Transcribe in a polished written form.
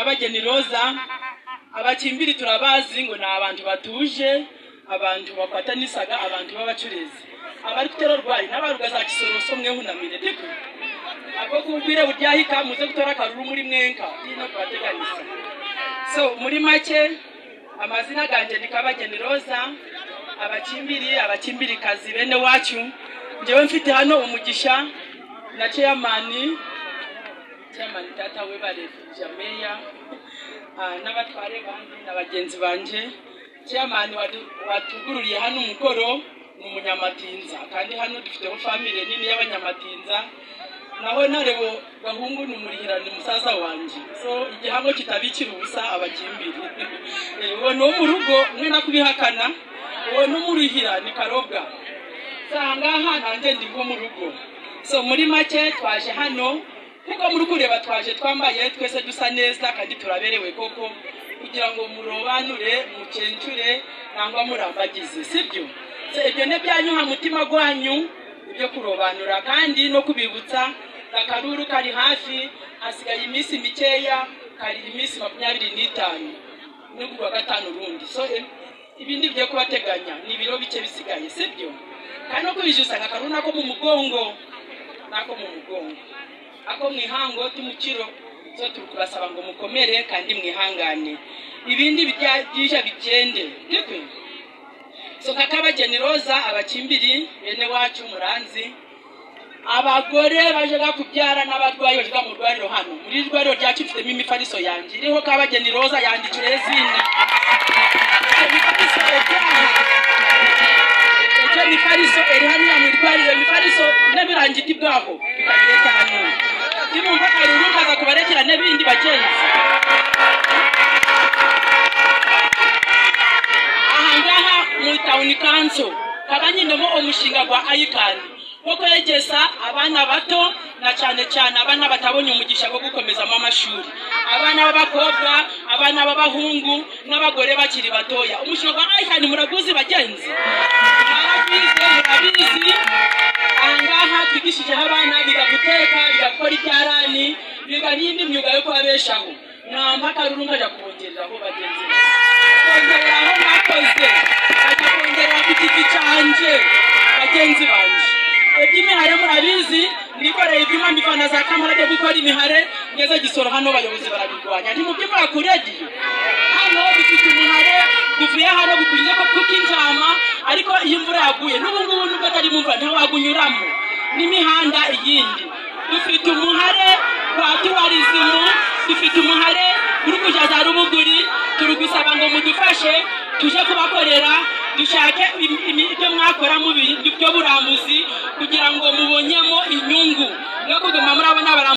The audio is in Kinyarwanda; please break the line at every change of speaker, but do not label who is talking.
Abageni Roza, Abakimbiri turabazi ngo ni abantu batuje, abantu bakwatanisaga, abantu b'abacuruzi, abari kutera rwari n'abaruga za Kisoroso. Mwehunamire tiku ako kubwire buryahika muze gutora akaruru muri mwenka tino kubateganisa. So muri make, amazina ganje ni Kabageni Roza. Abakimbiri, Abakimbirikazi bene wacu, njyewe mfite hano umugisha na chairman, chairman tata we barefuja meya n'abatware bandi na bagenzi banje. Chairman watugururiye hano umukoro ni Umunyamatinza, kandi hano dufiteho family nini y'Abanyamatinza. Naho Ntarebo Gahungu ni umurihira, ni musaza wanje. So igihango kitabikira ubusa Abakimbiri. Uwo ni uwo mu rugo mwe nakubihakana, uwo ni umuruhira, ni Karobwa. Sangaha nanjye ndi nko mu rugo. So muri make, twaje hano kuko muri kureba twaje twambaye twese dusa neza kandi turaberewe koko, kugira ngo murobanure, mukencure nangwa murambagize, sibyo? So ibyo ni byanyu ha mutima gwanyu ibyo kurobanura, kandi no kubibutsa akaruru kari hafi, hasigaye iminsi mikeya, kari iminsi 25 no kuwa gatanu rundi. So ibindi bigiye kubateganya ni ibiro bike bisigaye, sibyo? Kandi no kubijusa akaruru nako mu mugongo, nako mu mugongo, ako mwihango timukiro. So turi kubasaba ngo mukomere kandi mwihangane, ibindi byija bigende tikwe. So kakabageni Roza, Abakimbiri bene wacu, muranzi, abagore bajaga kubyara n'abarwayi bajaga mu rwariro. Hano muri rwariro ryacu mfitemo imifariso yanjye iriho Kabageni Roza, yandikire izina. Imifariso ebyaha, icyo mifariso eri hano mu rwariro, imifariso n'ibirangiti bwaho bikabireta hano. Nimumva akaruru kaza kubarekera n'ibindi bagenzi. Ahangaha mu town council kabanyinemo omushinga gwa ICAN wo kwegesa abana bato, na cyane cyane abana batabonye umugisha wo gukomezamo amashuri, abana b'abakobwa, abana b'abahungu n'abagore bakiri batoya. Umushinga gwa ICAN muraguzi bagenzi? Murabizi, murabizi. Ahangaha twigishijeho abana biga guteka, biga gukora ibyarani, biga n'indi myuga yo kubabeshaho. Nampa akaruru nkajya kubongereraho bagenzi, kongereraho mwakoze, nkajya kongerera ku giti canje bagenzi banje. Iby'imihare murabizi, nikoreye ibyuma mbivana za Kampala byo gukora imihare ngeze Gisoro hano abayobozi barabirwanya. Ntimubyumva ku rediyo? Hano bifite umuhare guvuye hano gukunze ko kuko intama, ariko iyo imvura yaguye n'ubu ngubu, nubwo atari mu mvura, ntiwagunyuramo n'imihanda iyindi. Dufite umuhare wa tourism, dufite umuhare uri kuja za Rubuguri. Turi gusaba ngo mudufashe tuje kubakorera, dushake ibyo mwakora mu byo burambuzi.